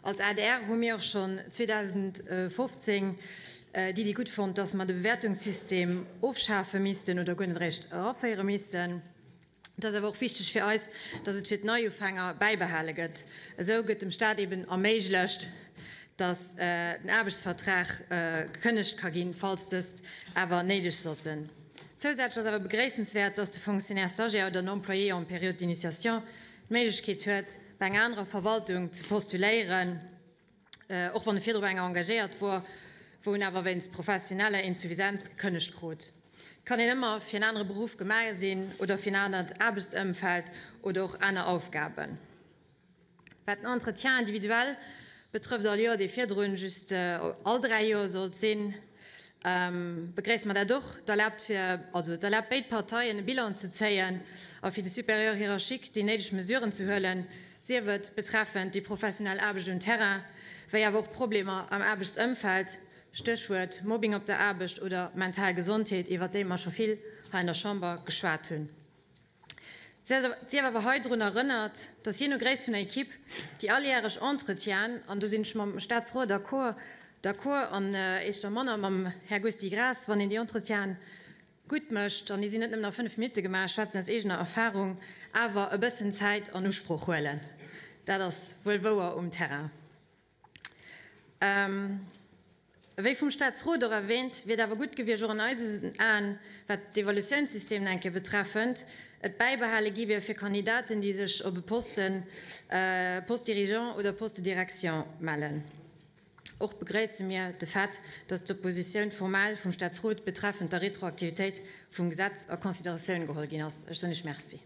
Als adr hu mir och schonn 2015 d'Iddi gutt fonnt, dass mer de Bewäertungssystem ofschafe missten oder guer net eréischt eraféiere missten. Et ass awer och wichteg fir eis, dass et fir d'Neiufänger bäibehale gëtt. Esou gëtt dem Staat eben erméiglecht, dass den Aarbechtsvertrag gekënnegt ka ginn, falls dëst awer néideg sollt sinn. Zousätzlech ass awer begréissenswäert, dass de Fonctionnaire stagiaire oder den Employé en période d'initiation d'Méiglechkeet huet, bei enger anerer Verwaltung ze postuléieren, och wann e virdru bei enger engagéiert wor, wou en awer wéinst professioneller Insuffisenz gekënnegt krut. Et kann een ëmmer fir en anere Beruff gemaach sinn oder fir en anert Aarbechtsëmfeld oder och aner Aufgaben. Wat den Entretien individuel betrëfft, all Joer, dee virdrun just all 3 Joer sollt sinn, begréisse mer dat och. Et erlaabt fir, also et erlaabt béid Parteien e Bilan ze zéien a fir de Supérieur hiérarchique déi néideg Mesuren ze huelen, sief et betreffend déi professionell Aarbecht um Terrain, wéi awer och Problemer am Aarbechtsëmfeld, Stéchwuert Mobbing op der Aarbecht oder mental Gesondheet, iwwert déi mer scho vill hei an der Chamber geschwat hunn. Et sief awer hei drun erënnert, dass jee no Gréisst vun der Equipe déi alljäreg Entretienen, an do sinn ech mam Statsrot d'accord, d'accord an éischter manner mam Här Gusty Graas, wann een déi Entretienen gutt mécht, an déi sinn net nëmmen a 5 Minutte gemaach, ech schwätzen aus eegener Erfahrung, awer e bëssen Zäit an Usproch huelen. Dat ass wuel wouer um Terrain. Wéi vum Statsrot och erwähnt, wier et awer gutt gewiescht, och an eisen Aen, wat d'Evolutiounssystemen eng Kéier betreffend, et bäibehale gi wier fir Kandidaten, déi sech op e Posten, Poste dirigeant oder Poste de direction mellen. Och begréisse mir de Fait, dass d'Opposition formelle vum Statsrot betreffend der Retroaktivitéit vum Gesetz a Consideratioun geholl ginn ass. Ech soen Iech Merci.